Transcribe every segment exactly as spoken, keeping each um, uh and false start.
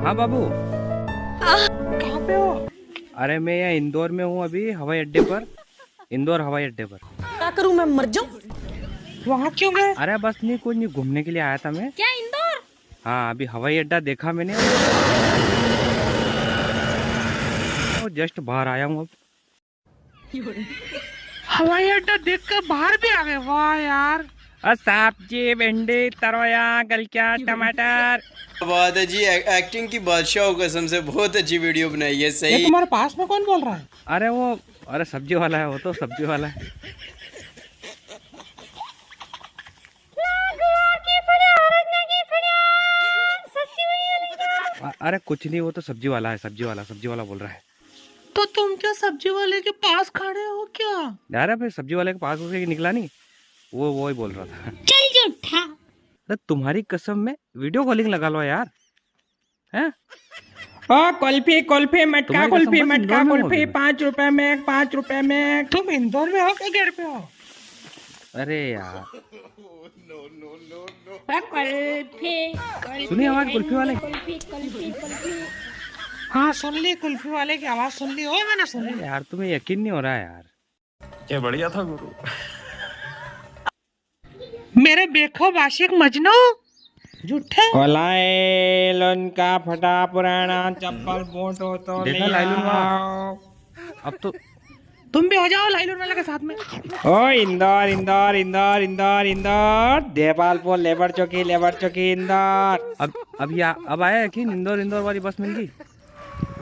हाँ बाबू। कहाँ पे हो? अरे मैं यहाँ इंदौर में हूँ अभी, हवाई अड्डे पर, इंदौर हवाई अड्डे पर। क्या करूँ मैं, मर जाऊँ? वहाँ क्यों गए? अरे बस नहीं, कुछ नहीं, घूमने के लिए आया था मैं। क्या इंदौर? हाँ, अभी हवाई अड्डा देखा मैंने, वो just बाहर आया हूँ अब। हवाई अड्डा देख के बाहर भी आ गए, वाह यार। और सब्जी, भिंडी, तरोया, गलकिया, टमाटर। बात है जी, एक्टिंग की बादशाह हो कसम से, बहुत अच्छी वीडियो बनाई है। सही। ये तुम्हारे पास में कौन बोल रहा है? अरे वो, अरे सब्जी वाला है वो तो, सब्जी वाला है। अरे कुछ नहीं, वो तो सब्जी वाला है, सब्जी वाला, सब्जी वाला बोल रहा है। तो तुम क्या सब्जी वाले के पास खड़े हो क्या? अरे भाई, सब्जी वाले के पास होके निकला नहीं, वो, वो ही बोल रहा था। चल झूठा। अरे तुम्हारी कसम, मैं वीडियो कॉलिंग लगा लो यार। हैं? ओ कुल्फी, कुल्फी, मटका कुल्फी, मटका कुल्फी, पाँच रुपए में, पाँच रुपए में। तुम इंदौर में हो क्या घर पे हो? अरे यार। ओ कुल्फी, कुल्फी, सुनी आवाज कुल्फी वाले? कुल्फी, कुल्फी, कुल्फी। हाँ, सुन ली, कुल्फी वाले की आवाज सुन ली। ओ, मैंने सुन ली। अरे यार, तुम्हें यकीन नहीं हो रहा यार। ये बढ़िया था गुरु। मेरे बेखौफ आशिक मजनू, झूठे। ओ लाइलून का फटा पुराना चप्पल बूट हो तो देखा ले लाइलून वाला? आओ। अब तो तुम भी हो जाओ लाइलून वाला के साथ में। ओ इंदौर, इंदौर, इंदौर, इंदौर, इंदौर, देपालपुर, लेबर चौकी, लेबर चौकी, इंदौर। अब, अब या-, अब आया यकीन, इंदौर, इंदौर वाली बस मिल गई।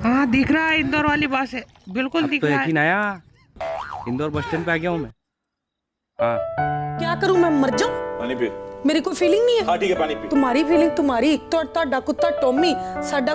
हाँ, दिख रहा है, इंदौर वाली बस है, बिल्कुल अब दिख तो रहा है। यकीन आया, इंदौर बस स्टैंड पे आ गया हूँ मैं। हाँ। क्या करूँ मैं, मर जाऊँ? पानी पी। मेरी कोई फीलिंग नहीं है। हाँ, ठीक है, पानी पी। तुम्हारी फीलिंग तुम्हारी, तो, ਤੁਹਾਡਾ ਕੁੱਤਾ ਟੌਮੀ, ਸਾਡਾ